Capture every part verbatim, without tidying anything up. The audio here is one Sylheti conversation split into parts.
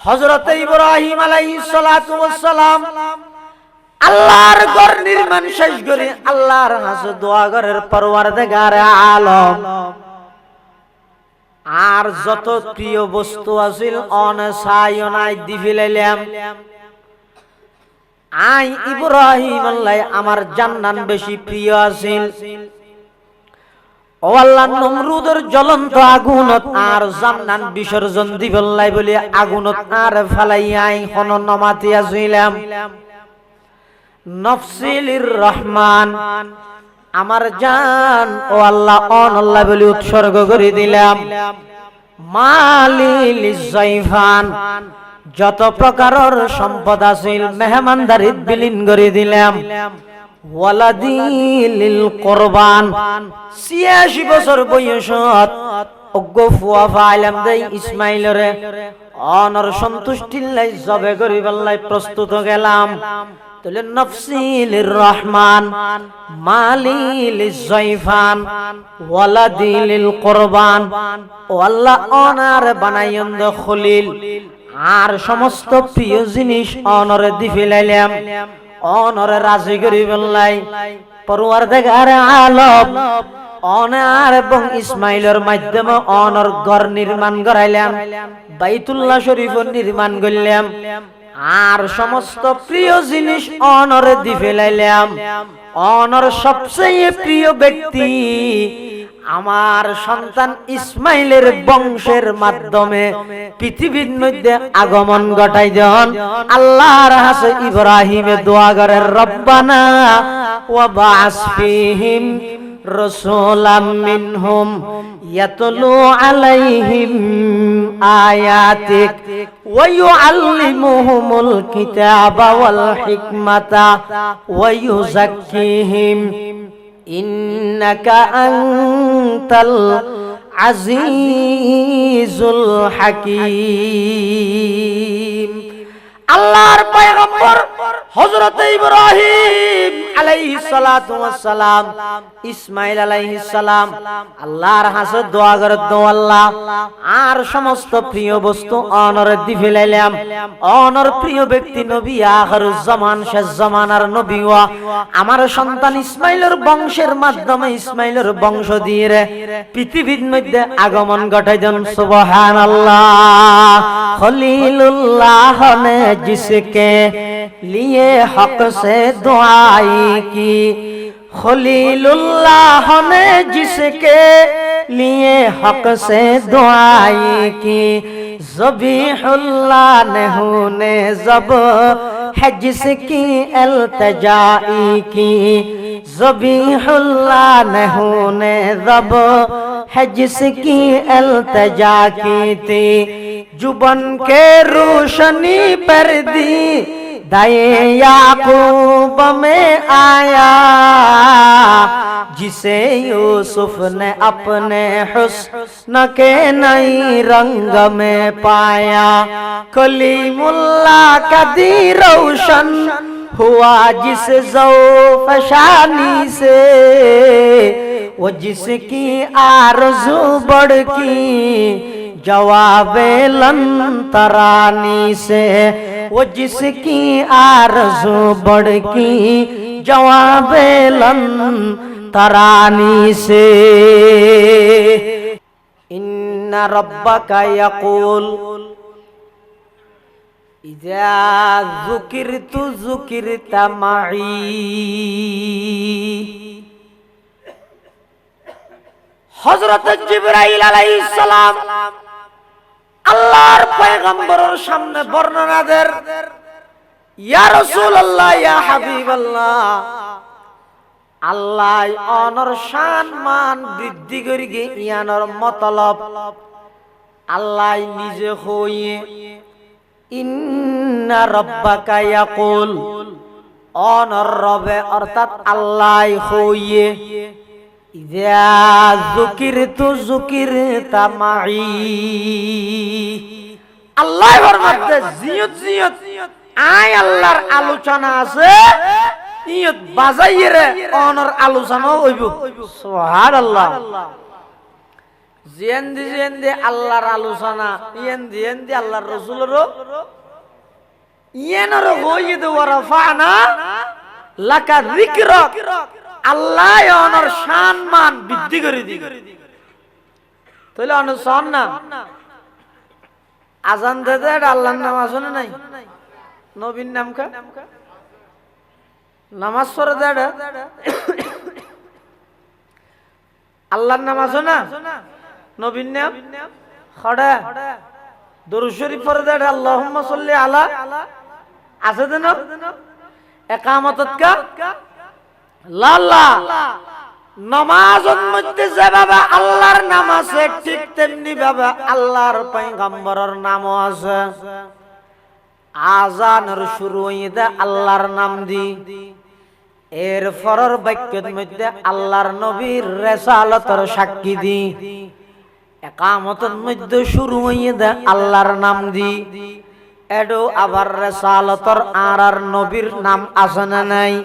হযরতে ইব্রাহিম আলাইহিস সালাতু ওয়াস সালাম আল্লাহর ঘর নির্মাণ শেষ করি আল্লাহর কাছে দোয়া করের, "পরওয়ারদিগারে আলম, আর যত প্রিয় বস্তু আছিল অনে ছাইও নাই, দি ফেলাইলাম। আই ইব্রাহিমর লাই আমার জান্নান বেশি প্রিয় আছিল। ও আল্লাহ, নমরুদর জ্বলন্ত আগুনত আর জান্নান বিসর্জন দিবার লাই বলি আগুনত আর ফালাই আই হনো নমাতি আছিলাম। নফসি লির রহমান, আমার জান, ও আল্লাহ, অনর লাই বলি উৎসর্গ করি দিলাম। মালি লিজাইফান, যত প্রকারর সম্পদ আছিল মেহমানদারিত বিলীন করি দিলাম। ওয়ালাদি লিল কুরবান, ছিয়াশি বছর বয়সত অজ্ঞ ফুয়া ফাইলাম দেই ইসমাইলরে, অনর সন্তুষ্টির লাই জবে করিবার লাই প্রস্তুত গেলাম। তাহলে নফসি লির রহমান, মালি লিজাইফান, ওয়ালাদি লিল কুরবান। ও আল্লাহ, অনার বানাইয়ন দে খলিল, আর সমস্ত প্রিয় জিনিস অনরে দি ফেলাইলাম, অনরে রাজি করিবার লাই। পরওয়ারদিগারে আলম, অনার এবং ইসমাইলর মাধ্যমে অনর ঘর নির্মাণ করাইলাম, বাইতুল্লাহ শরীফ নির্মাণ করলাম, আর সমস্ত প্রিয় জিনিস অনরে দি ফেলাইলাম। অনর সবচেয়ে প্রিয় ব্যক্তি, আমার সন্তান ইসমাইলের বংশের মাধ্যমে পৃথিবীর মধ্যে আগমন ঘটাই দেন। আল্লাহর কাছে ইব্রাহিমে দোয়া করে, "রব্বানা ওয়াবআস ফীহিম রাসূলাম মিনহুম ইয়াতলু আলাইহিম আয়াতিক ওয়া ইউআল্লিমুহুমুল কিতাবা ওয়াল হিকমাতা ওয়া ইউযাক্কিহিম।" ইন্নাকা আনতাল আজিজুল হাকিম। আল্লাহর পয়গম্বর হযরতে ইব্রাহিম আলাইহিস সালাতু ওয়াস সালাম, ইসমাইল আলাইহিস সালাম আল্লাহর কাছে দোয়া করে, "দো আল্লাহ, আর সমস্ত প্রিয় বস্তু অনরে দি ফেলাইলাম, অনর প্রিয় ব্যক্তি নবী আখিরুজ্জামান, শেষ জমানার নবী ওয়া আমার সন্তান ইসমাইলর বংশের মাধ্যমে ইসমাইলর বংশ দিয়ে রে পৃথিবীর মধ্যে আগমন ঘটাই দেন।" সুবহানাল্লাহ। খলিলুল্লাহ নে জিসকে লিয়ে হক সে দুআই কি, খলিলুল্লাহ নে জিসকে লিয়ে হক সে দুআই কি, ذبیحاللہ نے ہونے ذبح ہے جس کی التجائی کی، ذبیحاللہ نے ہونے ذبح ہے جس کی التجا کی تھی، جو بن کے روشنی پردیدۂ یعقوب میں آیا، جسے یوسف نے اپنے حسن نہ کہ نئی رنگ میں پایا۔ کلیم اللہ کا دیں روشن ہوا جس ذوق فشانی سے، وہ جس کی آرزو بڑھ کی جواب لن ترانی سے، وہ جس کی آرزو بڑھ کی جواب لن ترانی سے۔ ان ربک یقول اذا ذکرت ذکرت معی۔ হযরত জিবরাইল আলাইহিস সালাম আল্লাহর পয়গম্বরের সামনে বর্ণনা দের, ইয়া রাসূলুল্লাহ, ইয়া হাবিবাল্লাহ, আল্লাহ অনর শান মান বৃদ্ধি করি গে ইয়ানর মতলব। আল্লাহ নিজে কইয়ে, ইন্না রাব্বাকা ইয়াকুল, অনর রবে অর্থাৎ আল্লাহ কইয়ে, ইযা যুকিরতু যুকিরতা মাঈ। আল্লাহ ফরমাতে, জিয়ত জিয়ত আই আল্লাহর আলোচনা আছে, ইয়ত বাজাইরে অনর আলোচনাও অইবো। সুবহানাল্লাহ। যেন্দি যেন্দি আল্লার আলোচনা, ইয়েন্দি ইয়েন্দি আল্লার রসুলরও, ইয়েনরে কইয়ে দে, "ওয়া রাফা'না লাকা যিকরাক।" আল্লায় অনর শান মান বৃদ্ধি করি দিবে। তাইলে অনে চউন না, আজান দে দে, ইটা আল্লার নাম আছে না নাই? নবীর নাম কা? নামাজ পড়ে দে ইটা আল্লার নাম আছে না? নবীর নাম? খড়া। দরুদ শরীফ পড়ে দে ইটা আল্লাহুম্মা সাল্লি আলা, আছে দে না? একামতত কা? লাল্লা। নমাজর মধ্যে যেভাবে আল্লার নাম আছে, ঠিক তেমনি ভাবে আল্লার পয়গম্বরর নামও আছে। আজানর শুরু অইয়ে দে আল্লার নাম দি। এর পরর বাক্যর মধ্যে আল্লার নবীর রেসালতর সাক্ষী দি। একামতর মধ্যে শুরু অইয়ে দে আল্লার নাম দি। এডো আবার রেসালতর আর আর নবীর নাম আছে না নাই?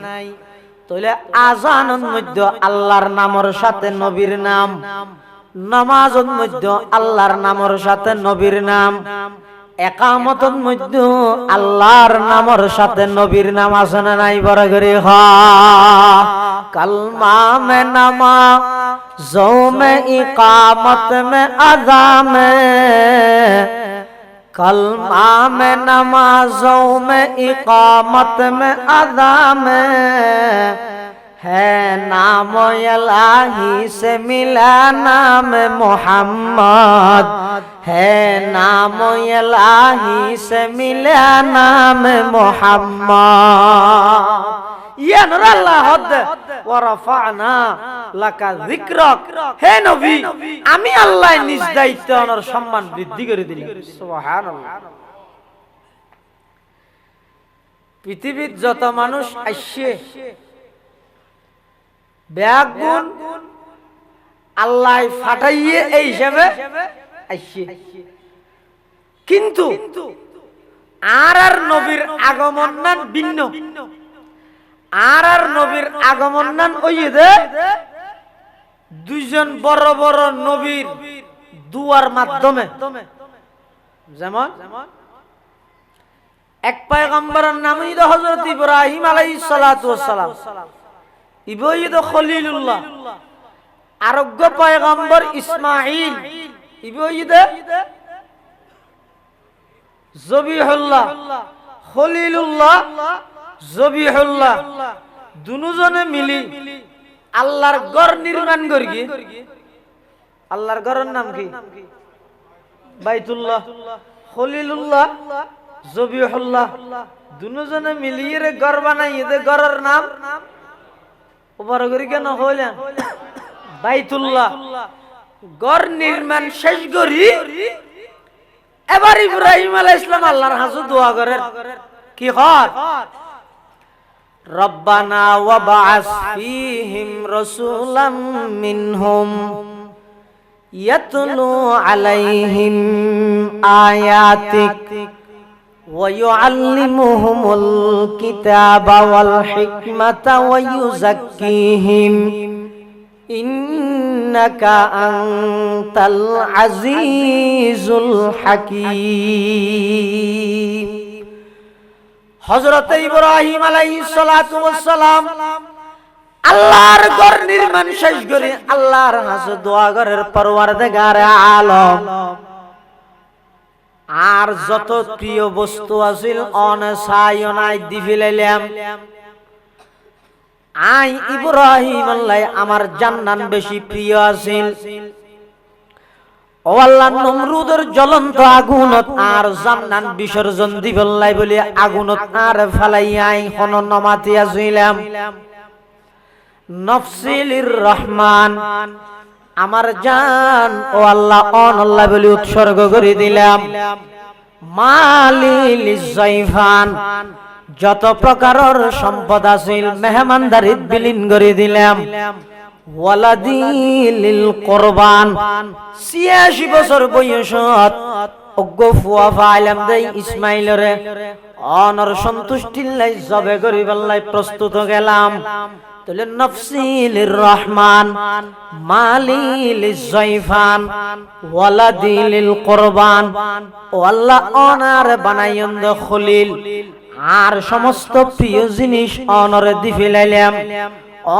তাইলে আজানর মধ্যে আল্লার নামর সাথে নবীর নাম, নমাজর মধ্যে আল্লার নামর সাথে নবীর নাম, একামতর মধ্যে আল্লার নামর সাথে নবীর নাম আছে না নাই? বড় করি কও। کلمہ میں نمازوں میں اقامت میں اذان میں، کلمہ میں نمازوں میں اقامت میں اذان میں، ہے نام الٰہی سے ملا نام محمد، ہے نام الٰہی سے ملا نام محمد۔ ইয়ানরে আল্লায় কইদে, "ওয়া রাফা'না লাকা যিকরাক।" হে নবী, আমি আল্লায় নিজ দায়িত্বে অনর সম্মান বৃদ্ধি করি দিলাম। সুবহানাল্লাহ। পৃথিবীত যত মানুষ আইছে, বেগুন আল্লায় পাঠাইয়ে এই হিসাবে আইছে। কিন্তু আর আর নবীর আগমন নান ভিন্ন। আর আর নবীর আগমন নান অইয়ে দে দুইজন বড় বড় নবীর দোয়ার মাধ্যমে। যেমন এক পয়গম্বরর নাম অইল হযরত ইব্রাহিম আলাইহিস সালাতু ওয়াস সালাম। ইবো অইল খলিলুল্লাহ। আরোগ্য পয়গম্বর ইসমাইল। ইবো অইল জবিহুল্লাহ। খলিলুল্লাহ, জবিহুল্লাহ। দুনুজনে মিলি আল্লার ঘর নির্মাণ করিগি। আল্লার ঘরর নাম কি? বাইতুল্লাহ। খলিলুল্লাহ, জবিহুল্লাহ, দুনুজনে মিলিয়ে রে ঘর বানাইয়ে দে, ঘরর নাম ওবার করি কেন কইলাম? বাইতুল্লাহ। ঘর নির্মাণ শেষ করি এবার ইব্রাহিম আলাইহিস সালাম আল্লার কাছে দোয়া করের। কি কর? ربنا وابعث فيهم رسولا منهم يتلو عليهم آياتك ويعلمهم الكتاب والحكمة ويزكيهم إنك أنت العزيز الحكيم। হযরতে ইব্রাহিম আলাইহিস সালাতু ওয়াস সালাম আল্লার ঘর নির্মাণ শেষ করি আল্লার কাছে দোয়া করের, "পরওয়ারদিগারে আলম, আর যত প্রিয় বস্তু আছিল অনে চাইও নাই দি ফেলাইলাম। আই ইব্রাহিমর লাই আমার জান্নান বেশি প্রিয় আছিল। ও আল্লাহ, নমরুদর জ্বলন্ত আগুনত আর জান্নান বিসর্জন দিবার লাই বলি আগুনত আর ফালাই আই হনো নমাতি আছিলাম। নফসি লির রহমান, আমার জান, ও আল্লাহ, অনর লাই বলি উৎসর্গ করি দিলাম। মালি লিজাইফান, যত প্রকারর সম্পদ আছিল মেহমানদারিত বিলীন করি দিলাম। ওয়ালাদি লিল কুরবান, ছিয়াশি বছর বয়সত অজ্ঞ ফুয়া পাইলাম দেই ইসমাইলরে, অনর সন্তুষ্টির লাই জবে করিবার লাই প্রস্তুত গেলাম। তাইলে নফসি লির রহমান, মালি লিজ জয়ফান, ওয়ালাদি লিল কুরবান। ও আল্লাহ, অনারে বানাইন দে খলিল, আর সমস্ত প্রিয় জিনিস অনরে দি ফেলাইলাম,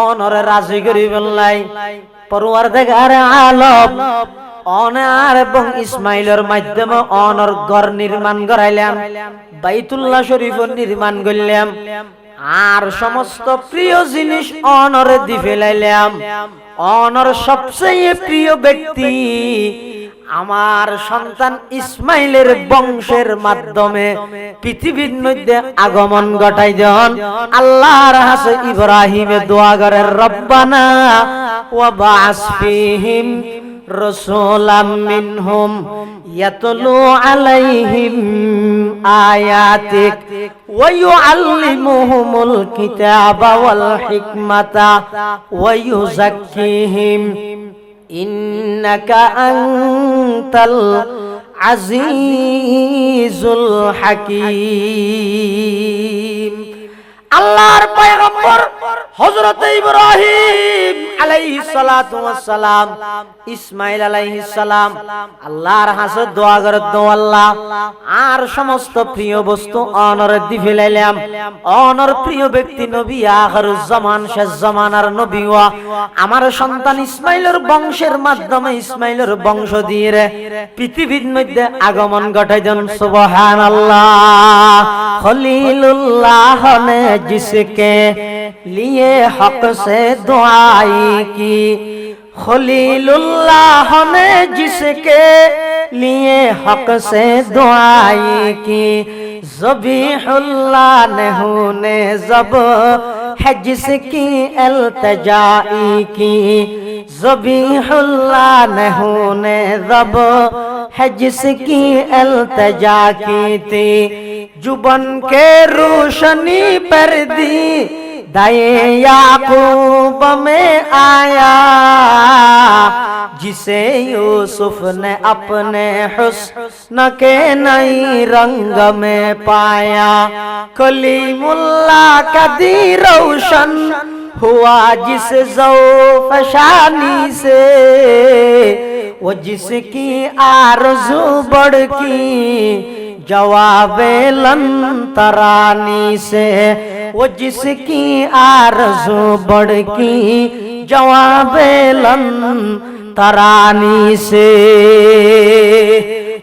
অনরে রাজি করিবার লাগি। পরওয়ারদেগারে আলম, অনার এবং ইসমাইলর মাধ্যমে অনর ঘর নির্মাণ করাইলাম, বাইতুল্লাহ শরীফ নির্মাণ করলাম, আর সমস্ত প্রিয় জিনিস অনরে দি ফেলাইলাম। অনর সবচেয়ে প্রিয় ব্যক্তি আমার সন্তান ইসমাইলের বংশের মাধ্যমে পৃথিবীর মধ্যে আগমন ঘটাই দেন। আল্লাহর কাছে ইব্রাহিমে দোয়া করে, রব্বানা ওয়াবআস ফীহিম রাসূলাম মিনহুম ইয়াতলু আলাইহিম আয়াতিক ওয়া ইউআল্লিমুহুমুল কিতাবা ওয়াল হিকমাতা ওয়া ইউযাক্কিহিম ইন্নাকা আনতাল আজিজুল হাকীম। আল্লাহর পয়গম্বর হযরতে ইব্রাহিম আলাইহিস সালাতু ওয়াস সালাম, ইসমাইল আলাইহিস সালাম আল্লাহর কাছে দোয়া করে, দো আল্লাহ, আর সমস্ত প্রিয় বস্তু অনরে দি ফেলাইলাম, অনর প্রিয় ব্যক্তি নবী আখিরুজ্জামান, শেষ জমানার নবী ওয়া আমার সন্তান ইসমাইলর বংশের মাধ্যমে, ইসমাইলর বংশ দিয়া পৃথিবীর মধ্যে আগমন ঘটাই দেন। সুবহানাল্লাহ। খলিলুল্লাহ নে জিসকে লিয়ে হক সে দুআই কি, খলিলুল্লাহ নে জিসকে লিয়ে হক সে দুআই কি, ذبیح اللہ نے ہونے ذبح ہے جس کی التجائی کی، ذبیح اللہ نے ہونے ذبح ہے جس کی التجا کی تھی۔ جو بن کے روشنی پردیدۂ یعقوب میں آیا، جسے یوسف نے اپنے حسن نہ کہ نئی رنگ میں پایا۔ کلیم اللہ کا دیں روشن ہوا جس ذوق فشانی سے، وہ جس کی آرزو بڑھ گئی جواب لن ترانی سے، وہ جس کی آرزو بڑھ گئی جواب لن ترانی سے۔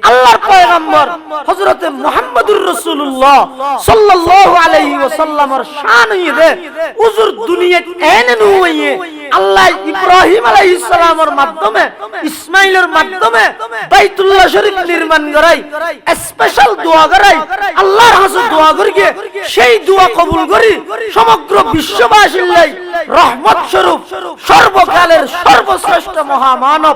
আল্লাহর পয়গম্বর হযরতে মুহাম্মদুর রাসূলুল্লাহ সাল্লাল্লাহু আলাইহি ওয়াসাল্লামর শান অইয়া দে, হুজুর দুনিয়াত এনে নু অইয়া আল্লাহ ইব্রাহিম আলাইহিস সালামর মাধ্যমে, ইসমাইলর মাধ্যমে বাইতুল্লাহ শরীফ নির্মাণ করাই, স্পেশাল দোয়া করাই, আল্লাহর কাছে দোয়া করি গিয়া সেই দোয়া কবুল করি সমগ্র বিশ্ববাসীর লাগি রহমত স্বরূপ সর্বকালের সর্বশ্রেষ্ঠ মহামানব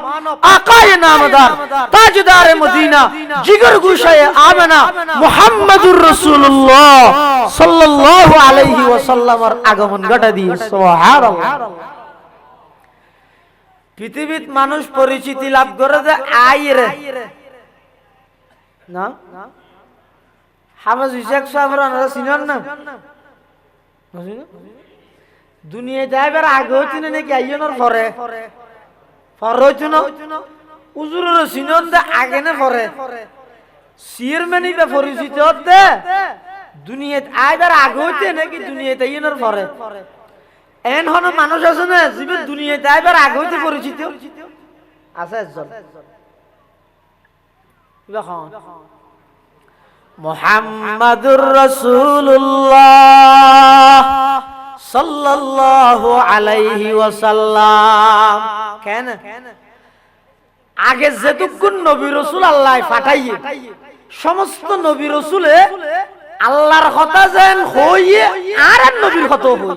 আকায়ে নামদার তাজদারে মদিনা জিগর গুশায়ে আমেনা মুহাম্মাদুর রাসূলুল্লাহ সাল্লাল্লাহু আলাইহি ওয়াসাল্লামর আগমন ঘটাই দেই। সুবহানাল্লাহ। পৃথিবীত মানুষ পরিচিতি লাভ করে যে আইরে, না? হাফেজ হুসেন সাহেবরে আপনারা চিনইন না? দুনিয়াত আইবার আগে অইতো না নাকি আইবার পরে? পরে অইতো না? হুজুররে চিনইন দে আগে না পরে? চেয়ারম্যান ইবা পরিচিত অইতে দুনিয়াত আইবার আগে অইতো নাকি দুনিয়াত আইবার পরে? এন হন মানুষ আছে না, যিবা দুনিয়াত আইবার আগে অইতে পরিচিত? আছে একজন। ইবা কন? মুহাম্মাদুর রাসূলুল্লাহ সাল্লাল্লাহু আলাইহি ওয়াসাল্লাম। কেনে? আগে যেতগুন নবী রসুল আল্লায় পাঠাইয়ে, সমস্ত নবী রসুলে আল্লাহর কথা যেন কইয়ে, আর আর নবীর কথা কইয়ে।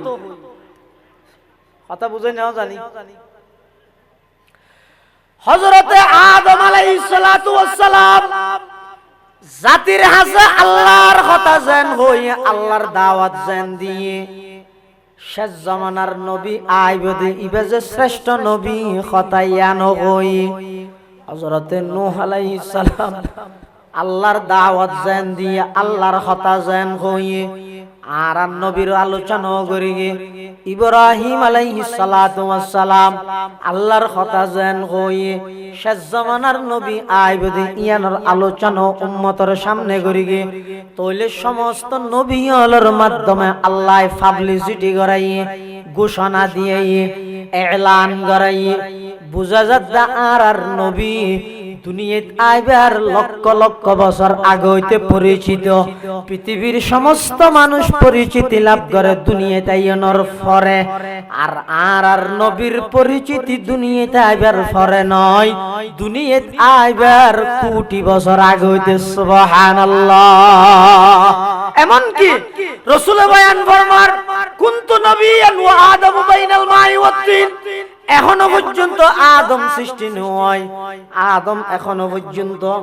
কথা বুঝে নেওয়া জানি। হযরতে আদম আলাইহিস সালাতু ওয়াস সালাম জাতির কাছে আল্লাহর কথা যেন কইয়ে, আল্লাহর দাওয়াত যেন দিয়ে, শেষ জমানার নবী আইবো দে, ইবা যে শ্রেষ্ঠ নবী, কথা ইয়ান কই। হযরতে নূহ আলাইহিস সালাম আল্লাহর দাওয়াত যেন দিয়ে, আল্লাহর কথা যেন কইয়ে, আরার নবীর আলোচনা করি গি। ইব্রাহিম আলাইহিস সালাতু ওয়াস সালাম আল্লার কথা যেন কই, শেষ জমানার নবী আইব দে, ইয়ানর আলোচনা উম্মতর সামনে করি গি। তইলে সমস্ত নবী অকলর মাধ্যমে আল্লায় publicity করাই, ঘোষণা দিয়াই, এলান করাই, বুঝা যার দে আরার নবী দুনিয়াত আইবার লক্ষ লক্ষ বছর আগে অইতে পরিচিত। পৃথিবীর সমস্ত মানুষ পরিচিতি লাভ করে দুনিয়াত আইয়ানোর পরে। আর আরার নবীর পরিচিতি দুনিয়াত আইবার পরে নয়, দুনিয়াত আইবার কোটি বছর আগে অইতে। সুবহানাল্লাহ। এমনকি রসুলে বয়ান ফরমার, "কুনতু নাবিয়্যান ওয়া আদামু বাইনাল মাই ওয়াত তিন।" এখনো পর্যন্ত আদম সৃষ্টি নয়, আদম এখনো পর্যন্ত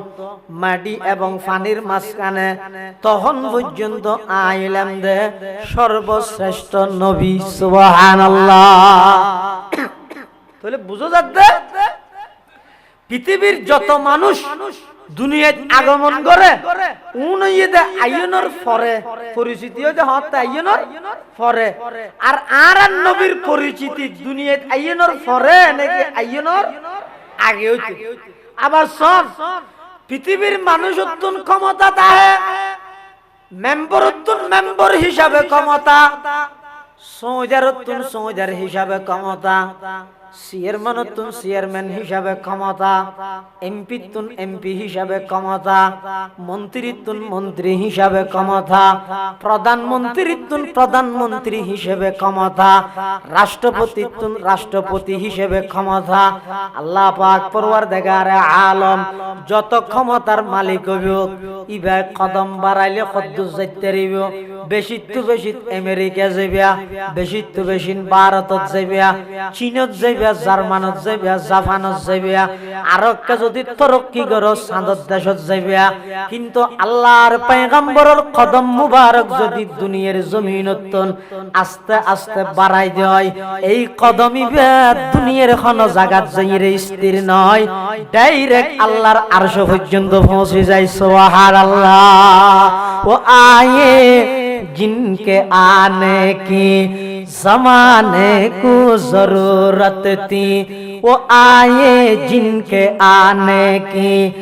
মাটি এবং পানির মাঝখানে, তখন পর্যন্ত আইলাম দে সর্বশ্রেষ্ঠ নবী। সুবহানাল্লাহ। তাইলে বুঝা যার দে পৃথিবীর যত মানুষ দুনিয়াত আগমন করে, উন অইয়ে দে আইয়ানোর পরে, পরিচিতি অইয়ে দে হতে আইয়ানোর পরে। আর আরার নবীর পরিচিতি দুনিয়াত আইয়ানোর পরে নাকি আইয়ানোর আগে অইতে? আবার শোন, পৃথিবীর মানুষত্তুন ক্ষমতা তাহে মেম্বরত্তুন মেম্বর হিসাবে ক্ষমতা, চৌকিদারত্তুন চৌকিদার হিসাবে ক্ষমতা, চেয়ারম্যানত্তুন চেয়ারম্যান হিসাবে ক্ষমতা, এমপিত্তুন এমপি হিসাবে ক্ষমতা, মন্ত্রীত্তুন মন্ত্রী হিসাবে ক্ষমতা, প্রধানমন্ত্রীত্তুন প্রধানমন্ত্রী হিসাবে ক্ষমতা, রাষ্ট্রপতিত্তুন রাষ্ট্রপতি হিসাবে ক্ষমতা। আল্লাহ পাক পরওয়ারদেগারে আলম যত ক্ষমতার মালিক অইব, ইবায় কদম বাড়াইলে কদ্দুর যাইতে পারিব, বেশিত্তু বেশি আমেরিকা যাইবা, বেশিত্তু বেশি ভারতত যাইবা, চীনত যাইবা, জার্মানত যাইবা, জাপানত যাইবা, আরো কে যদি তরক্কি করো, চাঁদর দেশত যাইবা, কিন্তু আল্লাহর পয়গম্বরর কদম মুবারক যদি দুনিয়ার জমিনত্তুন আস্তে আস্তে বাড়াই দেয়, এই কদম ইবা দুনিয়ার কোনো জাগাত যাইরে স্থির নয়, direct আল্লাহর আরশ পর্যন্ত পৌঁছি যায়। সুবহানাল্লাহ। ও আয়ে জিনকে আনে কি জমানে কো জরুরত থি, ও আয়ে জিনকে আনে কি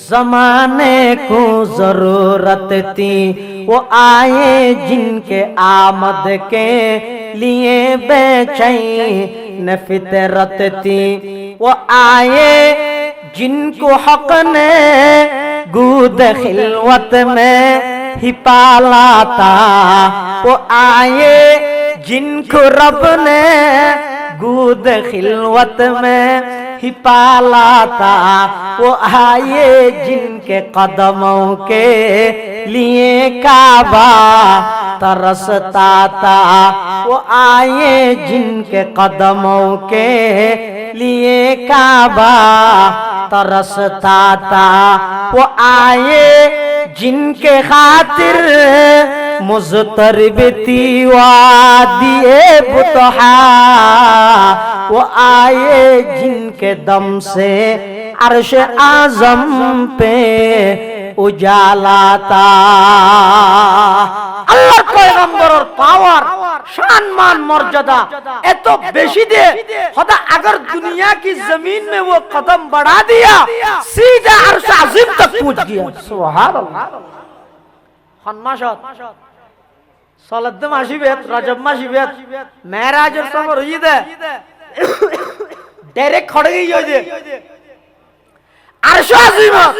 زمانے کو ضرورت تھی، وہ آئے جن کے آمد کے لیے بے چین فطرت تھی۔ وہ آئے جن کو حق نے گود خلوت میں ہی پالا تھا، وہ آئے جن کو رب نے گود خلوت میں ہی پالا تھا، وہ آئے جن کے قدموں کے لیے کعبہ ترستا تھا، وہ آئے جن کے قدموں کے لیے کعبہ ترستا تھا، وہ آئے جن کے خاطر مضطرب تھی وادی بطحا، وہ آئے جن کے دم سے عرش اعظم پہ اجالا تھا۔ আল্লাহর পয়গম্বরর পাওয়ার, সম্মান, মর্যাদা এত বেশি দে, খোদা اگر دنیا کی زمین میں وہ قدم بڑھا دیا، سیدھا عرش عظیم تک پہنچ گیا۔ সুবহানাল্লাহ। কোন মাসত? চলের দে মাসি বেত, রজব মাসি বেত, মেরাজর সফর অইয়ে দে। Direct খড়ে গিয়ে অইয়ে দে। আরশ আজিমত।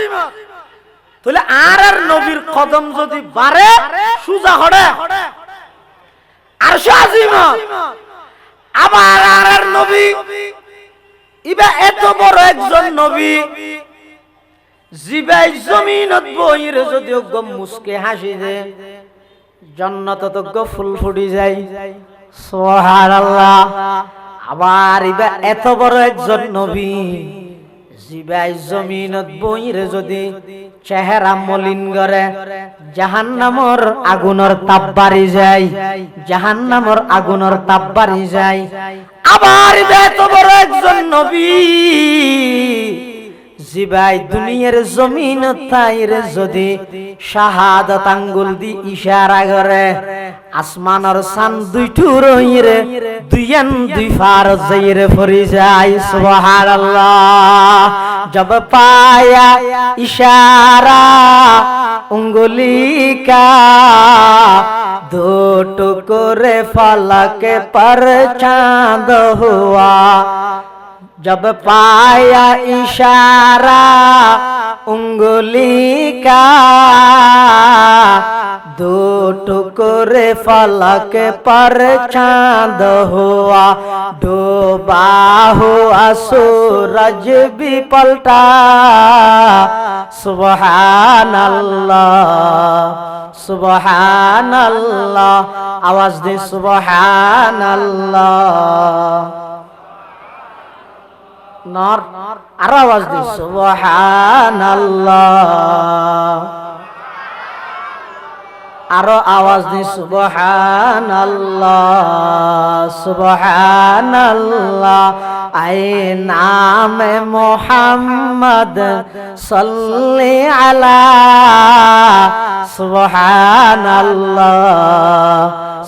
তাইলে আরার নবীর কদম যদি বাড়ে, সুজা খড়ে। আরশ আজিমত। আবার আরার নবী, ইবা এত বড় একজন নবী, জিবায় জমিনত বইরে যদি অগু মুস্কি হাসি দে, জন্নতত অগু ফুল ফুটি যায়। সুবহানাল্লাহ। আবার ইবা এত বড় একজন নবী, জিবায় জমিনত বইরে যদি চেহারা মলিন করে, জাহান্নামর আগুনর তাপ বাড়ি যায়, জাহান্নামর আগুনর তাপ বাড়ি যায়। আবার ইবা এত বড় একজন নবী, জিবায় দুনিয়ার জমিন থাইরে যদি শাহাদত আঙ্গুল দি ইশারা করে, আসমানর চান দুই টুকরা অইরে, দুইয়ান দুই ফারো যাইরে পড়ি যায়। সুবহানাল্লাহ। জব পায়া ইশারা উঙ্গুলি কা, দো টুকরে ফলক পর চাঁদ হুয়া। جب پایا اشارہ انگلی کا، دو ٹکڑے فلک پر چاند ہوا، ڈوبا ہوا سورج بھی پلٹا۔ سبحان اللہ، سبحان اللہ، آواز دے سبحان اللہ۔ নর, আরো আওয়াজ দি, সুবহানাল্লাহ। আরো আওয়াজ দি, সুবহানাল্লাহ, সুবহানাল্লাহ। আয় নামে মোহাম্মদ সাল্লি আলা, সুবহানাল্লাহ,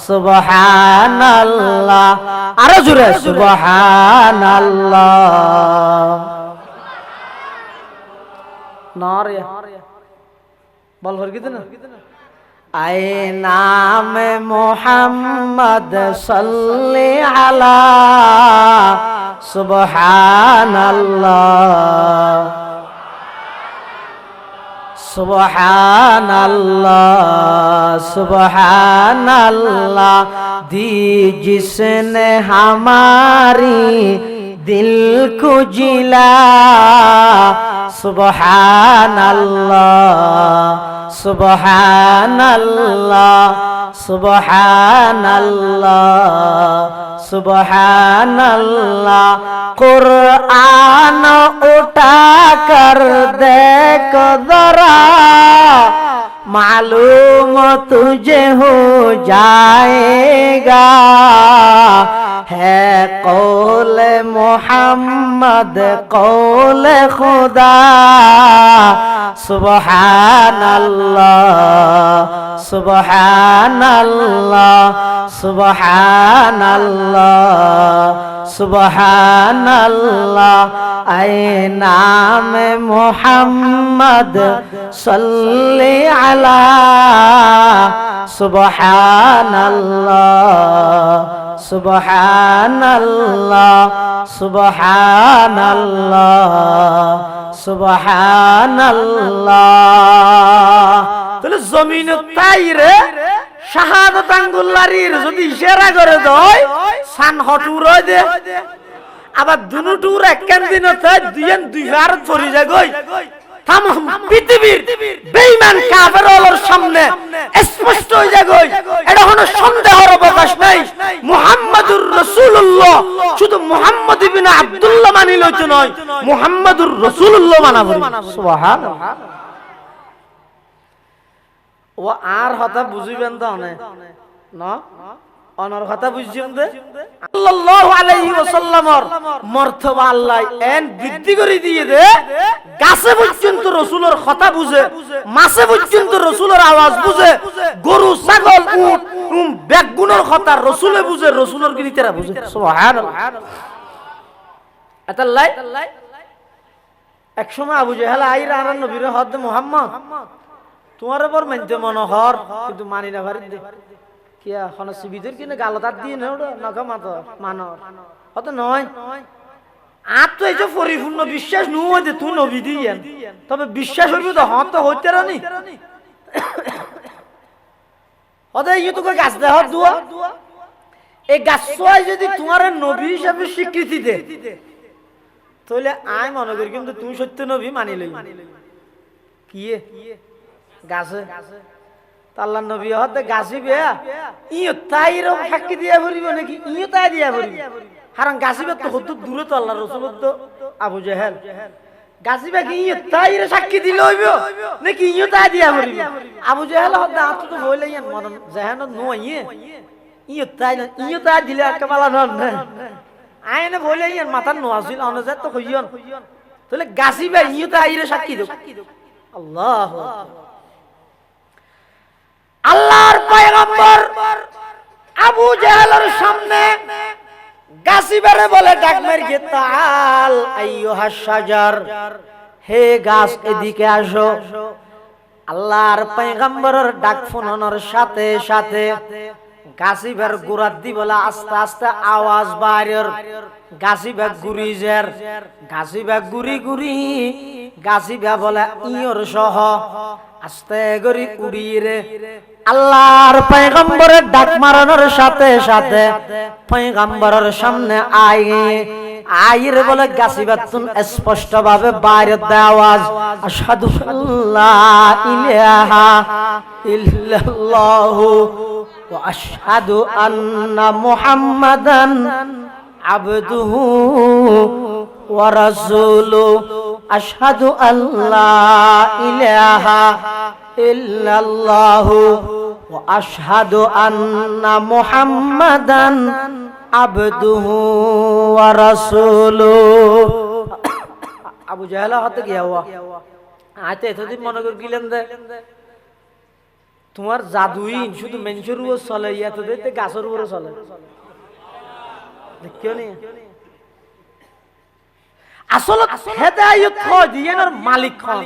সুবহানাল্লাহ। আরো জোরে, সুবহানাল্লাহ। নারে। বল হর গিতে না? আয় নামে মোহাম্মদ সাল্লি আলা, সুবহানাল্লাহ। سبحان اللہ، سبحان اللہ، دی جس نے ہماری دل کو جلا۔ سبحان اللہ، سبحان اللہ، سبحان اللہ، سبحان اللہ۔ قرآن اٹھا کر دیکھو ذرا، معلوم تجھے ہو جائے گا، ہے قول محمد قول خدا۔ سبحان اللہ، سبحان اللہ، سبحان اللہ، سبحان اللہ۔ اے نام محمد صلی علی۔ سبحان اللہ، سبحان اللہ، سبحان اللہ، سبحان اللہ۔ তাইলে জমিনে তাইরে শাহাদত আঙ্গুল লাড়ির যদি ইশারা করে দেয়, সান হটুর হয় দে। আবার দুনো টুর একখান দিন অর্থাৎ দুইয়ান দুই ফারত পড়ি যায় গই। তামাম পৃথিবীর বেঈমান কাফের অকলর সামনে স্পষ্ট হই যায় গই। এটা কোনো সন্দেহর অবকাশ নাই। মুহাম্মাদুর রাসূলুল্লাহ, শুধু মুহাম্মদ ইবনে আব্দুল্লাহ মানি লইতে নয়, মুহাম্মাদুর রাসূলুল্লাহ মানা পড়ে। সুবহানাল্লাহ। ও আর কথা বুঝিবেন তো অনে? না? অনর কথা বুঝছেন দে? সাল্লাল্লাহু আলাইহি ওয়াসাল্লামর মর্তবা আল্লাহ এন বৃদ্ধি করে দিয়ে দে, গাছে পর্যন্ত রসুলর কথা বুঝে, মাছে পর্যন্ত রসুলর আওয়াজ বুঝে, গরু, ছাগল, উট, উম, বেগুনর কথা রসুলে বুঝে, রসুলর গিরি তারা বুঝে। সুবহানাল্লাহ। এতাল্লাই এক সময় আবু জেহেল আইরা আনার নবীরে হদ দে, "মোহাম্মদ, তোমারে বর মানতে মনে হর, কিন্তু মানি না পারি দে।" কিয়া, হন সিবিদের কিনে গালত আত দিয়ে না ওটা, নখে মাতো, মানর। হতে নয়। আর তো এই যে পরিপূর্ণ বিশ্বাস নু হইতে তুই নবী দিয়ে। তবে বিশ্বাস হইবে তো, হত তো হইতে রানি। অদে ইয়ে তোকে গাছ দেহ দুয়া। এই গাছ সোয়াই যদি তোমার নবী হিসাবে স্বীকৃতি দে, তাহলে আমি মনে করি কিন্তু তুমি সত্য নবী মানি লই। কিয়ে? গাছে। তা আল্লাহর নবী হতে গাছি বেয়া, ইয়ে তাইরও সাক্ষী দিয়া ফুরিব নাকি? ইয়ে তাই দিয়া ফুরিব। কারণ গাছি বেয়া তো কত দূরে তো আল্লাহর রসুল তো আবু জেহেল। গাছি বেয়া কি ইয়ে তাইরে সাক্ষী দিলে হইব? নাকি ইয়ে তাই দিয়া ফুরিব? আবু জেহেল হতে আত তো বইলে ইয়ান মরণ জেহান নুয়াইয়ে। ইয়ে তাই না, ইয়ে তাই দিলে একটা বালা নন না। আইনে বইলে ইয়ান মাথার নোয়াছিল, অনে যে তো কইয়ন। তাহলে গাছি বেয়া ইয়ে তাইরে সাক্ষী দেব। আল্লাহ। আল্লাহর পয়গম্বর আবু জেহেলর সামনে গাছিবারে বলে ডাক মারিয়ে, "তাআল আইয়ুহাশ শাজার, হে গাছ, এদিকে আসো।" আল্লাহর পয়গম্বরর ডাক হুননর সাথে সাথে গাছিবার গুড়াত দি বলে আস্তে আস্তে আওয়াজ বাইরর। গাছিবা ঘুরি যার, গাছিবা ঘুরি ঘুরি, গাছিবা বলে ইয়র সহ আস্তে করি উড়িরে। আল্লাহর পয়গম্বরর ডাক মারানোর সাথে সাথে পয়গম্বরর সামনে আই, আইরে বলে গাছিবাত্তুন স্পষ্টভাবে বাইরর দে আওয়াজ, "আশহাদু আল্লা ইলাহা ইল্লাল্লাহু ওয়া আশহাদু আন্না মুহাম্মাদান আবদুহু ওয়া রাসূলুহু। আশহাদু আল্লা ইলাহা ইল্লাল্লাহু ওয়া আশহাদু আন্না মুহাম্মাদান আবদুহু ওয়া রাসূলুহু।" আবু জাহেল হতে গিয়া ওয়া, আইতে এতদিন মনে করি গেলেন দে, তোমার জাদুইন শুধু মেনষর উপর চলে, ইয়াতে দেখতে গাছর উপরে চলে। দেখিও নি? আসলে হেদায়ত হয় দিয়েনর মালিক হন।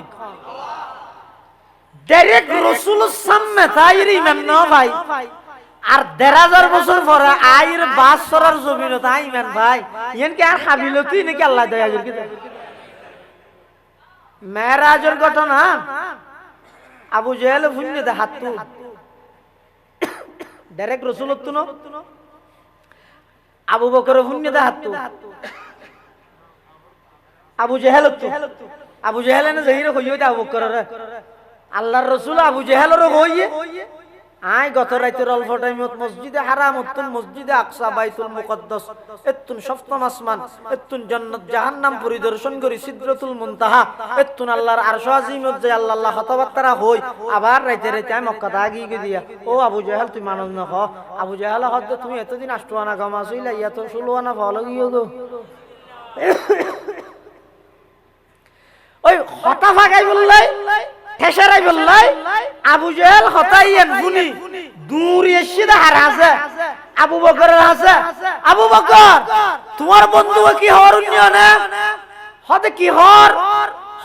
ডাইরেক্ট রসুল সামনে তাইর ইমান না ভাই। আর দেড় হাজার বছর পরে আইর বাস সরার জমিন তাই ইমান ভাই। ইয়ান কি আর হাবিলতি নাকি আল্লাহ দয়া করি? মেরাজর ঘটনা, আবু জেহেল হুন্নে দে হাত্তু। ডাইরেক্ট রসুলত্তু ন? আবু বকর হুন্নে দে হাত্তু। আবু জেহেলত্তু। আবু জেহেল এনে জহিরে কইয়ে দে আবু বকররে। আল্লাহর রসুল আবু জেহেলরে কইয়ে, আই গত রাইতর অল্প টাইমত মসজিদে হারামত্তুন মসজিদে আকসা বাইতুল মুকাদ্দাস, এত্তুন সপ্তম আসমান, এত্তুন জান্নাত জাহান্নাম পরিদর্শন করি, সিদরাতুল মুনতাহা, এত্তুন আল্লাহর আরশ আজিমত যাই আল্লাহ আল্লাহ কথাবার্তা কই, আবার রাইতে রাইতে আমি মক্কাত আগি গিয়া দিয়া, "ও আবু জাহেল, তুই মানুষ না হ।" আবু জাহেল হদ্দ, "তুমি এতদিন আষ্ট আনা গম আসইলা, ইয়া তো ষোলো আনা ফল গিয়ে গো।" ওই হতা ফাগাই বললাই, ঠেসারাই বললাই, আবু জেহেল হতা ইয়ান হুনি, দূর এসে দে হারা আছে। আবু বকরের আছে, "আবু বকর, তোমার বন্ধু কি হওয়ার উন্নয়নে?" হদে কি হওয়ার?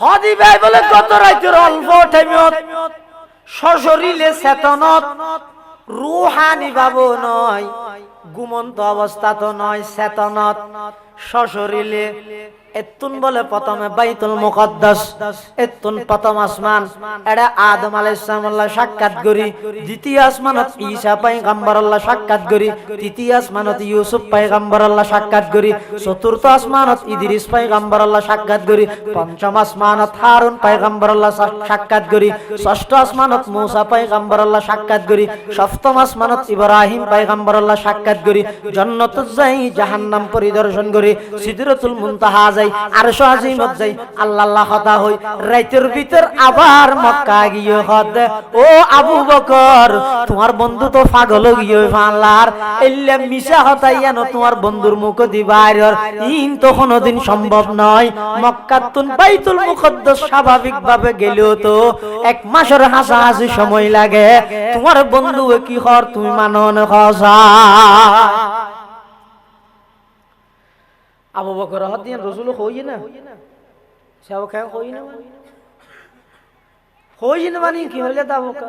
হদি ভাই বলে, "গত রাইতর অল্প টাইমত সশরীরে চেতনত, রুহানি ভাবও নয়, ঘুমন্ত অবস্থাত নয়, চেতনত, সশরীরে এত্তুন বলে প্রথমে বাইতুল মুকাদ্দাস, এত্তুন প্রথম আসমান, এড়ে আদম আলাইহিস সালামর লগে সাক্ষাৎ করি, দ্বিতীয় আসমানত ঈসা পয়গম্বরর লগে সাক্ষাৎ করি, তৃতীয় আসমানত ইউসুফ পয়গম্বরর লগে সাক্ষাৎ করি, চতুর্থ আসমানত ইদ্রিস পয়গম্বরর লগে সাক্ষাৎ করি, পঞ্চম আসমানত হারুন পয়গম্বরর লগে সা-, সাক্ষাৎ করি, ষষ্ঠ আসমানত মুসা পয়গম্বরর লগে সাক্ষাৎ করি, সপ্তম আসমানত ইব্রাহিম পয়গম্বরর লগে সাক্ষাৎ করি, জন্নত যাই, জাহান্নাম পরিদর্শন করি, সিদরাতুল মুনতাহা যাই, আরশ আজিমত যাই, আল্লাহ আল্লাহ কথা হই, রাইতর ভিতর আবার মক্কা গিয়ে হদে, ও আবু বকর, তোমার বন্ধু তো পাগল গিয়ে ফালার, এল্লা মিছা হতা ইয়ানো তোমার বন্ধুর মুখ দি বাইরর, ইন তো কোনোদিন সম্ভব নয়। মক্কাতুন বাইতুল মুকাদ্দাস স্বাভাবিকভাবে গেলেও তো এক মাসর হাসাহাসি সময় লাগে। তোমার বন্ধু কি হর তুমি মানো না খসা? আবু বকর হদিয়ান রসুল কই না? সেও কেন কই না? কই না মানে কি হইলে তা বকা?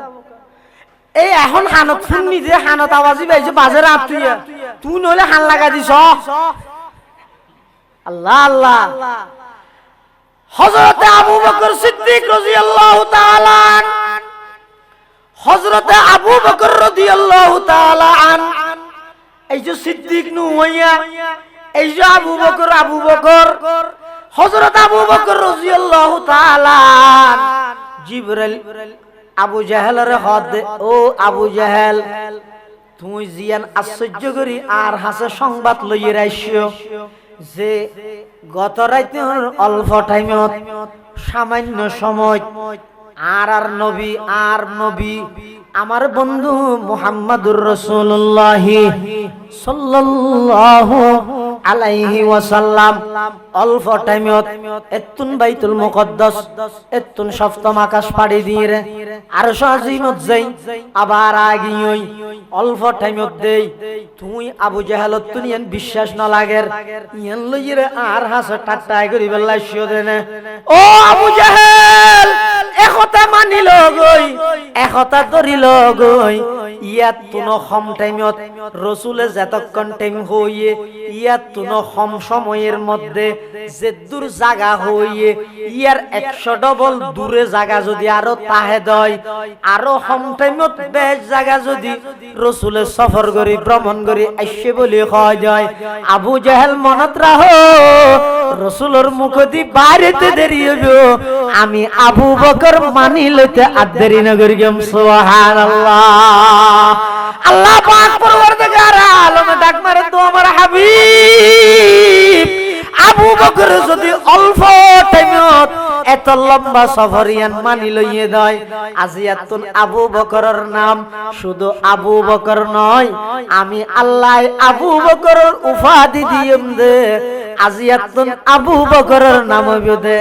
এই এখন হানত ফোন নিতে, হানত আওয়াজি পাইছে, বাজারে আপ তুই। তুই নইলে হান লাগা দিছ। আল্লাহ, আল্লাহ। হযরতে আবু বকর সিদ্দিক রাদিয়াল্লাহু তাআলা আন, হযরতে আবু বকর রাদিয়াল্লাহু তাআলা আন, এই যে সিদ্দিক নু হইয়া, এই যে আবু বকর, আবু বকর, হযরত আবু বকর রাদিয়াল্লাহু তাআলা আন, জিবরাইল আবু জাহেলরে হদে, ও আবু জাহেল, তুই জিয়ান আশ্চর্য করি আর হাসে সংবাদ লইয়া আইসো যে গত রাইতর অল্প টাইমত, সামান্য সময়, আর আর নবী, আর নবী, আমার বন্ধু মুহাম্মাদুর রাসূলুল্লাহ সাল্লাল্লাহু আলাইহি ওয়াসাল্লাম অল্প টাইমত এত্তুন বাইতুল মুকাদ্দাস, এত্তুন সপ্তম আকাশ পাড়ি দিরে আরশ আজিমত যাই, আবার আগি অই অল্প টাইমত দেই। তুই আবু জাহেলর তুন ইয়ান বিশ্বাস না লাগের, ইয়ান লইরে আর হাসে ঠাট্টা করি বেলা শিও দেনে। ও আবু জাহেল, এ কথা মানি লগই, এ কথা ধরি লগই, ইয়াত তুনো কম টাইমত রসুলে যেতক্ষণ টাইম হইয়ে, ইয়াত তুনো কম সময়র মধ্যে যে দূর জাগা হইয়ে, ইয়ার একশো ডবল দূরে জাগা যদি আরো তাহে দেয়, আরো কম টাইমত বেশ জাগা যদি রসুলে সফর করি, ভ্রমণ করি আইসে বলি কয় যায়। আবু জাহেল মনত রাখো, রসুলর মুখদি বাইরেতে দেরি হইব, আমি আবু বকর মানি লইতে আর দেরি না করি গেম। সুবহানাল্লাহ। আল্লাহ পাক পরওয়ারদিগার আলমে ডাক মারে তো আমার হাবিব, আবু বকর যদি অল্প টাইমত এত লম্বা সফর ইয়ান মানি লইয়ে দেয়, আজি ইয়াত্তুন আবু বকরর নাম শুধু আবু বকর নয়, আমি আল্লায় আবু বকরর উপাধি দিয়ম দে। আজি ইয়াত্তুন আবু বকরর নাম হইব দে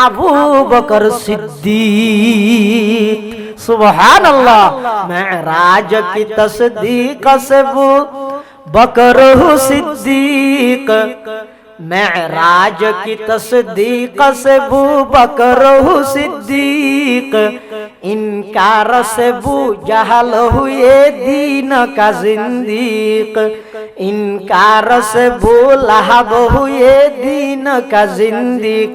আবু বকর সিদ্দিক। সুবহানাল্লাহ। মেরাজ কি তসদিক সে বু বকর হু সিদ্দিক। معراج کی تصدیق سے بو بکر ہو صدیق، انکار سے بو جہل ہوئے دین کا زندیق، انکار سے بو لہب ہوئے دین کا زندیق۔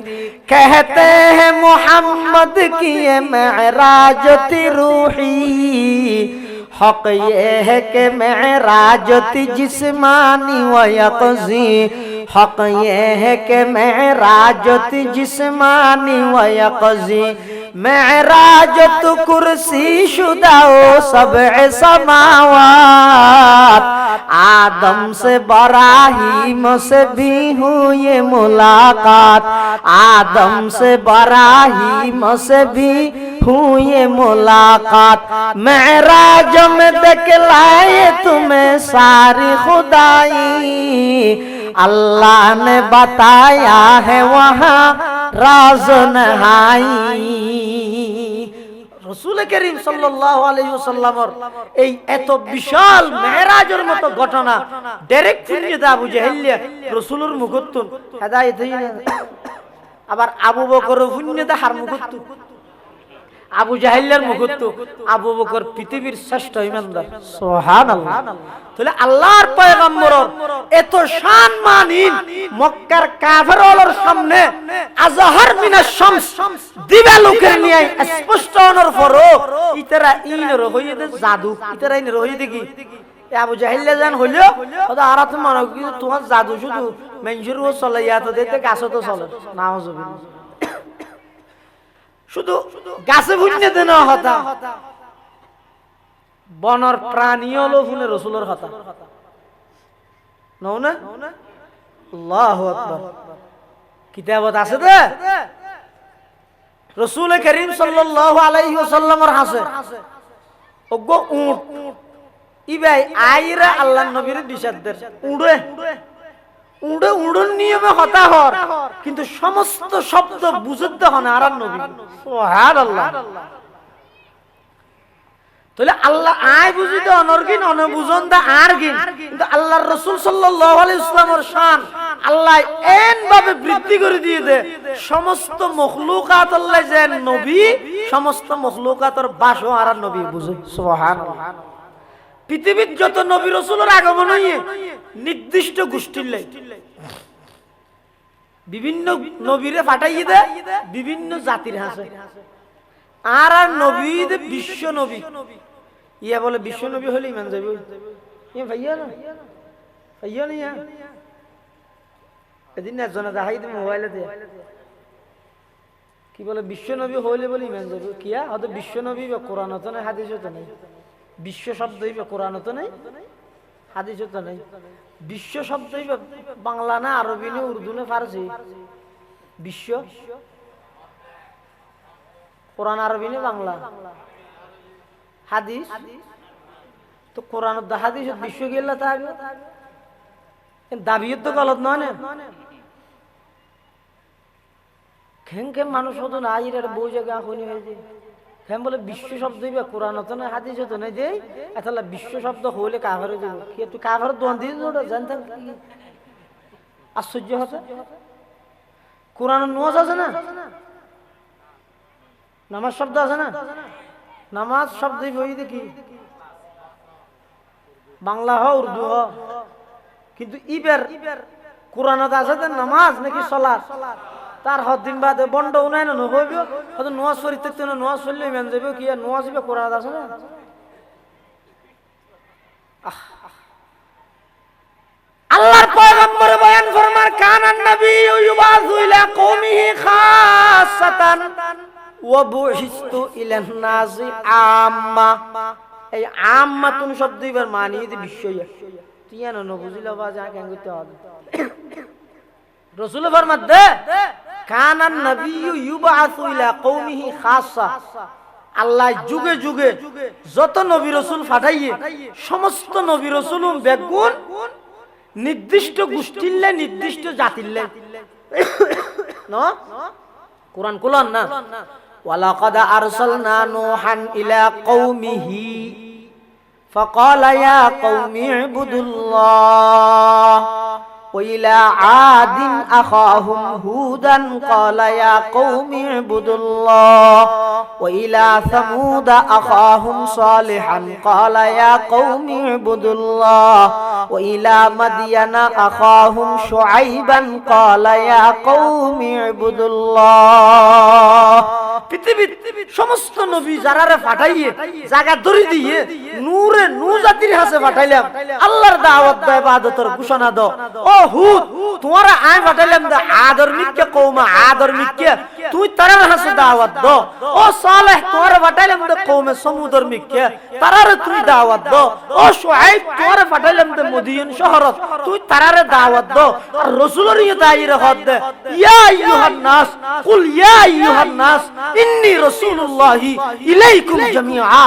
کہتے ہیں محمد کی یہ معراج تھی روحی، حق یہ ہے کہ معراج تھی جسمانی و یقظی، حق یہ ہے کہ معراج تھی جسمانی و یقظی، معراج تو کرسی شدہ و سبع سماوات، آدم سے براہیم سے بھی ہوئی ملاقات، آدم سے براہیم سے بھی ہوئی ملاقات، معراج میں دکھلائے تمہیں ساری خدائی، اللہ نے بتایا ہے وہاں راز نہائی۔ রসুল করিম সাল্লাল্লাহু আলাইহি ওয়াসাল্লামর এই এত বিশাল মেরাজর মতো ঘটনা ডাইরেক্ট হুনিয়া দে আবু জাহেলে রসুলর মুখত্তুন হেদায়েত হই না। আবার আবু বকর হুনিয়া দে হার মুখত্তুন, আবু জাহেলের মুখত্তুন। আবু বকর পৃথিবীর শ্রেষ্ঠ ইমানদার। সুবহানাল্লাহ। তাহলে আল্লাহর পয়গম্বরর এত শান মানিন মক্কার কাফের অকলর সামনে আজহার মিনাশ শামস, দিবালোকের ন্যায় স্পষ্ট অনর পরও ইতারা ইনরে কইয়ে দে জাদু, ইতারা ইনরে কইয়ে দে কি? এ আবু জাহেলে যেন হইলেও, ওটা আর তো মনে হয় কিন্তু তোমার জাদু শুধু মেনজুর ও চলে, ইয়া তো দেখতে গাছও তো চলে। নাউজুবিল্লাহ। শুধু গাছে হুনিয়া দে না কথা, বনর প্রাণী অকলও হুনে রসুলর কথা। নও না? আল্লাহু আকবার। কিতাবত আছে দে। রসুল করিম সাল্লাল্লাহু আলাইহি ওয়াসাল্লামর হাসে অগু উট। ইবায় আইরা আল্লাহর নবীরে দিশা দের। উড়ে। উড়ে, উড়ন নিয়মে কথা হর। কিন্তু সমস্ত শব্দ বুঝতে হনে আরার নবী। সুবহানাল্লাহ। তাহলে আল্লাহ আয় বুঝি দে অনর গিন, অনে বুঝন দে আর গিন। কিন্তু আল্লাহর রসুল সাল্লাল্লাহু আলাইহি ওয়াসাল্লামর শান আল্লাহ এন ভাবে বৃদ্ধি করি দিয়ে দে, সমস্ত মখলুকাত আল্লাহ যেন নবী, সমস্ত মখলুকাতর ভাষা আরার নবী বুঝে। সুবহানাল্লাহ। পৃথিবীত যত নবী রসুলর আগমন হইয়ে নির্দিষ্ট গোষ্ঠীর লাই। বিভিন্ন নবীরে পাঠাইয়ে দে বিভিন্ন জাতির হাসে। আর আর নবী দে বিশ্ব নবী। ইয়া বলে বিশ্ব নবী হইলে ইমান যাইব। ইয়া ভাইয়া না? ভাইয়া না ইয়া? এদিন একজনে দেখাই দিবে মোবাইলে দিয়ে। কি বলে, বিশ্বনবী হইলে বলে ইমান যাবে। কিয়া? হয়তো বিশ্বনবী বা কোরআনত নাই, হাদিসও তো নাই। বিশ্ব শব্দ হইবে কোরআনত নাই, হাদিসও তো নাই। বিশ্ব শব্দ হইবে বাংলা না আরবি না উর্দু না ফার্সি? বিশ্ব। কোরআন আরবি না বাংলা? হাদিস। তো কোরআন তো হাদিস বিশ্ব গেলা তা আগে। দাবিও তো গলত নয় না। খেম খেম মানুষ হতো না, আইর আর বউ জায়গা হনি হয়ে যায়। খেম বলে বিশ্ব শব্দ ইবা কোরআন হতো না, হাদিস হতো না, যে এতলা বিশ্ব শব্দ হইলে কাফের হয়ে যাবে। কি তুই কাফের দোয়ান দিয়ে ওটা জানতাম কি? আশ্চর্য হতো। কোরআন নমাজ আছে না? নামাজ শব্দ আছে না? নামাজ শব্দ ইবা ওই দেখি বাংলা হ, উর্দু হ, কিন্তু ইবার কোরআনত আছে যে নামাজ নাকি সলাত। তার হদ্দিন বাদে বন্ড উনায় না নবইব, হয়তো নোয়াজ শরীফ থাকতে না, নোয়াজ শরীফ ইমান যাবে কি, আর নোয়াজ ইবা কোরআনত আছে না? আহ, আল্লাহর পয়গম্বরে বয়ান ফরমার, "কানান নাবিয়্যু ইউবাসু ইলা কওমিহি খাসসাতান ওয়া বুইসতু ইলান নাসি আম্মা।" এই আম্মাতুন শব্দ ইবার মানি যে বিশ্বইয়া। তুই এন ন বুঝিল বা যা কেন করতে হবে? রসুল ফরমার দে, "কানান নাবিয়্যু ইউবাসু ইলা কওমিহি খাসসা।" আল্লাহ যুগে যুগে যত নবী রসুল পাঠাইয়ে, সমস্ত নবী রসুল বেগুন নির্দিষ্ট গোষ্ঠীর লাই, নির্দিষ্ট জাতির লাই। ন? কোরআন কুলান না? "ওয়ালাকাদ আরসালনা নূহান ইলা কওমিহি ফাকালা ইয়া কওমি ইবুদুল্লাহ।" وإلى عاد أخاهم هودا قال يا قوم اعبدوا الله وإلى ثمود أخاهم صالحا قال يا قوم اعبدوا الله وإلى مدين أخاهم شعيبا قال يا قوم اعبدوا الله। পৃথিবীর সমস্ত নবী যারারে পাঠাইয়ে, জাগা ধরি দিয়ে, নূরে নূ জাতির হাতে পাঠাইলাম, আল্লাহর দাওয়াত দাও, ইবাদতর ঘোষণা দাও। ও হুদ, তোমারে আমি পাঠাইলাম দে আদর মিক্কে কওমে আদর মিক্কে, তুমি তারার হাতে দাওয়াত দাও। ও সালেহ, তোমারে পাঠাইলাম দে কওমে সমুদর মিক্কে, তারারে তুমি দাওয়াত দাও। ও শুআইব, তোমারে পাঠাইলাম দে মদিয়ন শহরত, তুমি তারারে দাওয়াত দাও। আর রসুলর ইয়ে দায়িরে হদ দে, ইয়া আইয়ুহান নাস, কুল ইয়া আইয়ুহান নাস, ইন্নী রাসূলুল্লাহি ইলাইকুম জামিআ।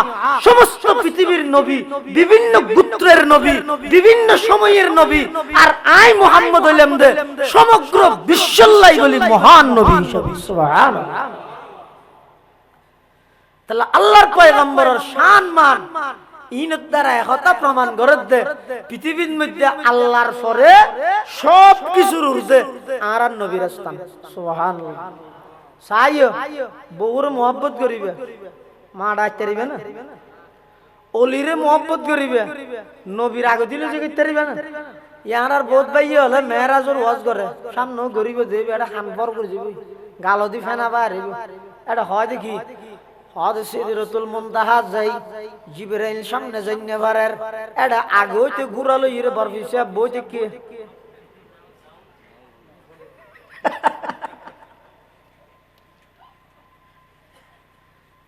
সমস্ত পৃথিবীর নবী, বিভিন্ন গোত্রের নবী, বিভিন্ন সময়ের নবী, আর আই মোহাম্মদ হইলাম দে সমগ্র বিশ্বর লাগি বলি মহান নবী হিসাবে। সুবহানাল্লাহ। তাহলে আল্লাহর পয়গম্বরের শান মান, ইনর দ্বারা একথা প্রমাণ করে দে, পৃথিবীর মধ্যে আল্লাহর পরে সব কিছুর ঊর্ধ্বে আর আর নবীর স্থান। সুবহানাল্লাহ। চাইও, বউরে মহব্বত করিবে, মা ডাকতে পারিবে না। অলিরে মহব্বত করিবে, নবীর আগে দিলে যে করতে পারিবে না। ইয়ার আর বহুত ভাই হলে মেরাজর ওয়াজ করে, সামনে গরিব দেবে, এটা হান পর করে যাবে, গালো দি ফেনা বাড়িব, এটা হয় দেখি। হদ সিদরাতুল মুনতাহা যাই, জিবরাইল সামনে যাইতে পারের। এটা আগে হইতে ঘুরালো ইরে বরফি সাহেব বই দেখে।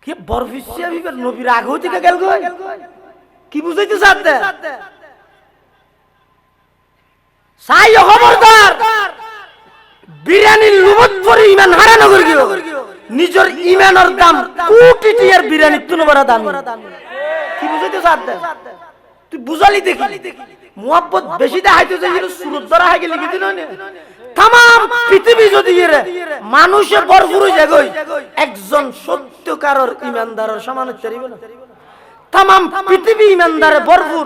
কি বরফি সাহেব ইবার নবীর আগে হইতে গেল গো? কি বুঝাইতে চাচ্ছে? চাইও খবরদার, বিরিয়ানির লোভত পড়ি ইমান হারা নগর গিও। নিজর ইমানর দাম কোটি টিয়ার বিরিয়ানির তুনো বড় দাম। কি বুঝাইতে চাচ্ছে? তুই বুঝালি দেখি। মুহাব্বত বেশি দেখাইতে চাই, এটা সুরত ধরা হয়ে গেলে কিছু নয় না। তামাম পৃথিবী যদি এরে মানুষে ভরপুর হয়ে যায় গই, একজন সত্যকারর ইমানদারর সমান হইতে পারিব না। তামাম পৃথিবী ইমানদারে ভরপুর,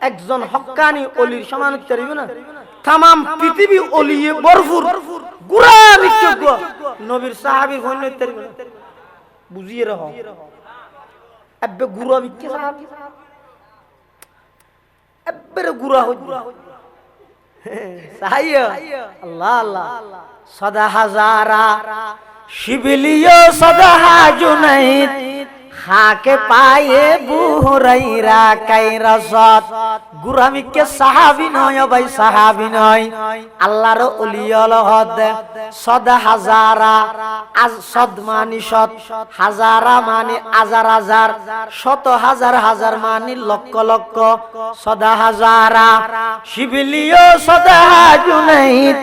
একজন হক্কানি অলির সমান হইতে পারিব না। তামাম পৃথিবী অলিয়ে ভরপুর, গুড়া বিক্ষোভ নবীর সাহাবীর ফোন হইতে পারিব না। বুঝিয়ে রহ, এব্বে গুড়া বিক্ষে সাহাবী, এব্বে গুড়া হইতে। সাহাইয়া, আল্লাহ আল্লাহ। সদা হাজারা, শিবলিও সদা হাজুনাইত, খাকে পায়ে বুহরাইরা কাইরা সদ। গুরামিকে সাহাবি নয়, ও ভাই, সাহাবি নয়। আল্লাহর ওলি হলো হদ, সদ হাজারা, আজ সদ মানি শত, হাজারা মানি হাজার হাজার, শত হাজার হাজার মানি লক্ষ লক্ষ, সদা হাজারা, শিবলিও সদা হাজুনাইত।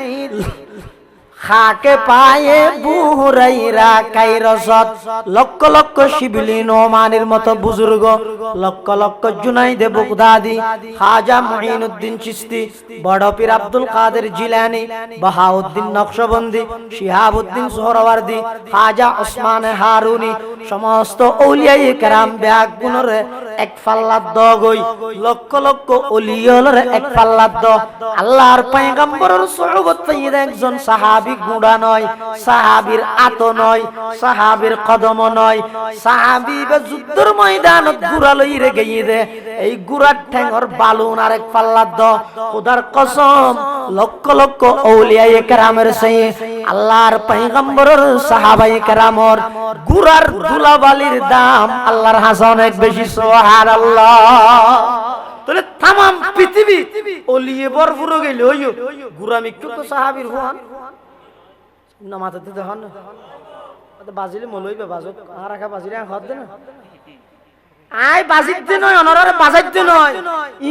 খাকে পায়ে বুহুরাইরা কাইরসত, লক্ষ লক্ষ শিবলি নোমানির মতো বুজুর্গ, লক্ষ লক্ষ জুনাইদে বুগদাদি, খাজা মুঈনুদ্দিন চিশতি, বড় পীর আব্দুল কাদের জিলানী, বাহাউদ্দিন নকশবন্দি, শিহাবুদ্দিন সোহরাওয়ার্দী, খাজা ওসমানে হারুনি, সমস্ত আউলিয়ায়ে কেরাম বেগুনরে এক পাল্লাত দগই, লক্ষ লক্ষ অলি অকলরে এক পাল্লাত দ। আল্লাহর পয়গম্বরর সোহবত পাইয়া একজন সাহাবী ঘুড়া নয়, সাহাবীর আতো নয়, সাহাবীর কদমো নয়, সাহাবী বা যুদ্ধর ময়দানত ঘুড়া লইরে গেইদে, এই ঘুড়ার ঠেঙর বালু উনার এক পাল্লাত দ। খোদার কসম, লক্ষ লক্ষ আউলিয়ায়ে কেরামর চেয়ে আল্লাহর পয়গম্বরর সাহাবায়ে কেরামর ঘুড়ার ধুলাবালির দাম আল্লাহর হাছে অনেক বেশি। সুবহানাল্লাহ। তাইলে তামাম পৃথিবী অলিয়ে ভরপুর অইগেলে অইও, ঘুড়া মিক্কু তো সাহাবীর ফুয়ান। না মাথাত দিতে হন না। অত বাজিলে মৌলবি বাজক, আর রাখা বাজিলে আর হদ না। আয় বাজিতে নয়, অনরারে বাজাইতে নয়।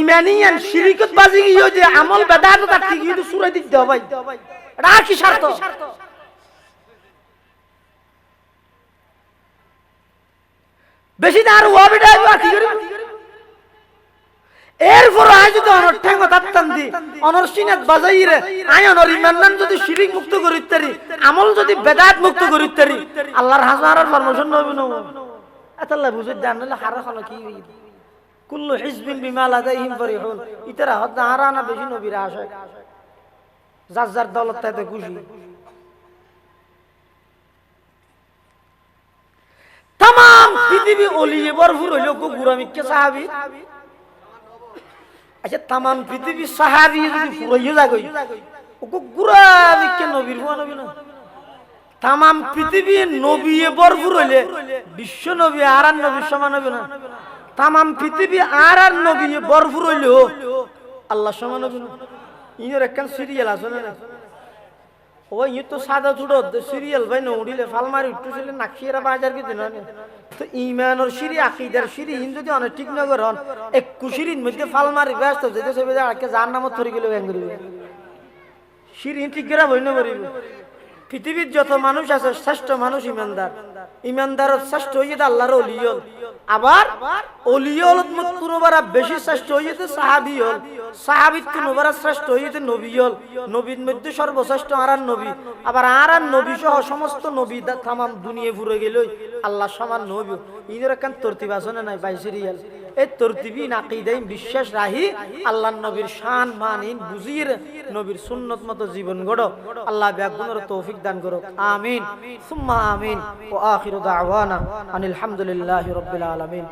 ইমানি ইয়ান শিরিকত বাজি গিয়ে যে আমল বেদাত তার কি কিন্তু সুরাই দিতে হবে ভাই। এটা আর কি স্বার্থ? বেশি না আর ওয়াবি ডাইব আর কি করি? এরপর আয় যদি অনর ঠেঙো তাত্তান দি, অনর সিনাত বাজাইরে, আয় অনর ইমানদান যদি শিরিক মুক্ত করিতারি, আমল যদি বেদাত মুক্ত করিতারি, আল্লাহর হাজারর ফরমেশন নবী নবী। আতাল্লাহ বুঝে জানলে হারা হলো কি হইল? কুল্লু হিজবিন বিমা লাদাইহিম ফারিহুন। ইতারা হদ হারা না বেশি নবীর আশিক। যার যার দলত তাতে খুশি। তামাম পৃথিবী অলিয়ে ভরপুর অইলে অগু ঘুড়া মিক্কে সাহাবী। আচ্ছা, তামাম পৃথিবী সাহাবী যদি ফুরাইয়া যাগই, অগু ঘুড়া মিক্কে নবীর ফুয়ান অইবো না? তামাম পৃথিবী নবীয়ে ভরপুর অইলে বিশ্ব নবী আর আর নবীর সমান অইবো না? তামাম পৃথিবী আর আর নবীয়ে ভরপুর অইলেও আল্লাহর সমান অইবো না? ইনোর একখান সিরিয়াল আছে না? ও, ইয়ে তো সাদা চুড়ো, সিরিয়াল ভাই না উড়িলে ফাল মারি উঠতেছিলে, নাকশিয়ারা বাজার কি দিন। তো ইমানর সিঁড়ি, আকিদার সিঁড়ি, ইন যদি অনেক ঠিক না করন, একটু সিঁড়ির মধ্যে ফাল মারি ব্যস্ত যেতে সেবে আজকে যার নামত ধরে গেলে ব্যাং করিবে। সিঁড়ি ঠিক করে বই না করিবে। পৃথিবীর যত মানুষ আছে, শ্রেষ্ঠ মানুষ ইমানদার। ইমানদারর শ্রেষ্ঠ অইয়ে দে আল্লাহর অলি অকল। আবার অলি অকলত মধ্যে কুনুবারা বেশি শ্রেষ্ঠ অইয়ে দে সাহাবী অকল। সাহাবীত কুনুবারা শ্রেষ্ঠ অইয়ে দে নবী অকল। নবীর মধ্যে সর্বশ্রেষ্ঠ আর আর নবী। আবার আর আর নবী সহ সমস্ত নবী দা-, তামাম দুনিয়া ফুরে গেলেও আল্লাহর সমান নবী। ইনোর একখান তরতিব আছে না নাই, বাই সিরিয়াল। এই তরতিবি নাকিদাইন বিশ্বাস রাহি, আল্লাহর নবীর শান মান ইন বুঝিয়ে নবীর সুন্নত মতো জীবন গড়ো। আল্লাহ বেগুনর তৌফিক দান করুক। আমিন, সুম্মা আমিন। ওয়া আখিরু দাওয়ানা আনিল হামদুলিল্লাহি রাব্বিল আলামিন।